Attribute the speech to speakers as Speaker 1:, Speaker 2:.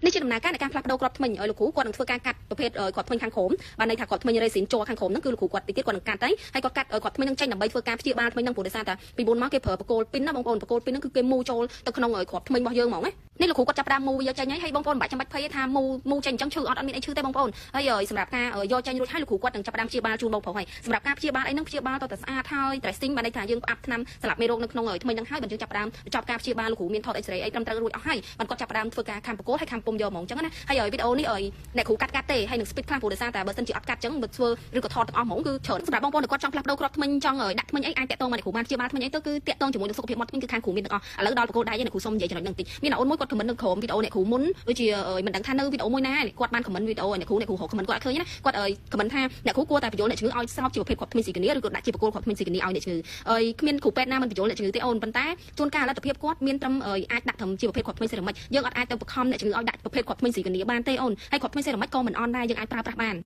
Speaker 1: នេះជាដំណើរការនៃការផ្លាស់ប្ដូរគ្រាប់ធ្មេញឲ្យលោកគ្រូគាត់នឹងធ្វើការកាត់ប្រភេទគ្រាប់ធ្មេញខាងក្រោមបានន័យថាគ្រាប់ធ្មេញរេស៊ីនជ័រខាងក្រោមហ្នឹងគឺលោកគ្រូគាត់តិចទៀតគាត់នឹងកាត់ទៅហើយគាត់កាត់គ្រាប់ធ្មេញហ្នឹងចេញដើម្បីធ្វើការព្យាបាលធ្មេញហ្នឹងព្រោះដោយសារតែពីមុនមកគេប្រើបកគោលពីនណាបងប្អូនបកគោលពីនហ្នឹងគឺគេមូចូលទៅក្នុងគ្រាប់ធ្មេញរបស់យើងហ្មងណានេះលោកគ្រូគាត់ចាប់ផ្ដើមមូយកចេញហើយបងប្អូនមិនបាច់ចាំបាច់ភ័យទេថាមូមូចេញអញ្ចឹងឈឺអត់អត់មានអីឈឺទេបងប្អូនហើយសម្រាប់ការយកចេញរួចហើយលោកគ្រូគាត់នឹងចាប់ផ្ដើមព្យាបាលជូនបងប្រុសហើយសម្រាប់ការព្យាបាលអីហ្នឹងព្យាបាលតតែស្អាតហើយ dressing បានន័យថាយើងផ្អាប់ថ្នាំសម្រាប់មេរោគនៅក្នុងធ្មេញហ្នឹងហើយបើយើងចាប់ផ្ដើមចប់ការព្យាបាលលោកគ្រូមានថត X-ray អីត្រឹមត្រូវរួចអស់ហើយបានគាត់ចាប់ផ្ដើមធ្វើការខាំបកគោលហើយខាំពុំយកហ្មងអញ្ចឹងណាហើយវីដេអូនេះឲ្យអ្នកគ្រូកាត់កាត់ទេហើយនឹង speed ខ្លះព្រោះដោយសារតែបើសិនជាអត់កាត់អញ្ចឹងបើធ្វើឬក៏ថតទាំងអស់ហ្មងគឺច្រើនសម្រាប់បងប្អូនដែលគាត់ចង់ផ្លាស់ប្ដូរគ្រាប់ធ្មេញចង់ដាក់ធ្មេញអីអាចតាក់ទងមកអ្នកគ្រូបានព្យាបាលធ្មេញអីទៅគឺតាក់ទងជាមួយនឹងសុខភាពមាត់ធ្មេញគឺខាងគ្រូមានទាំងអស់ឥឡូវដល់បកគោលដៃអ្នកគ្រូសុំនិយាយចំណុចហ្នឹងតិចមានអូនមួយគាត់ comment នៅក្រោមវីដេអូអ្នកគ្រូមុនដូចជាមិនដឹងថានៅវីដេអូមួយណាគាត់បាន comment វីដេអូអ្នកគ្រូអ្នកគ្រូរក comment គាត់អត់ឃើញណាគាត់ comment ថាអ្នកគ្រូគួរតែបញ្យល់អ្នកជំងឺឲ្យស្របជាប្រភេទគ្រាប់ធ្មេញស៊ីកានីឬក៏ដាក់ជាបកគោលគ្រាប់ធ្មេញស៊ីកានីឲ្យអ្នកជំងឺអើយគ្មានគ្រូពេទ្យណាមិនបញ្យល់អ្នកជំងឺទេអូនប៉ុន្តែជួនកាលលទ្ធភាពគាត់មានត្រឹមអាចដាក់ត្រឹមជាប្រភេទគ្រាប់ធ្មេញសេរ៉ាមិចយើងអត់អាចទៅបង្ខំអ្នកជំងឺឲ្យដាក់ប្រភេទគ្រាប់ធ្មេញស៊ីកានីបានទេអូនហើយគ្រាប់ធ្មេញសេរ៉ាមិចក៏មិនអន់ដែរយើងអាចប្រើប្រាស់បាន។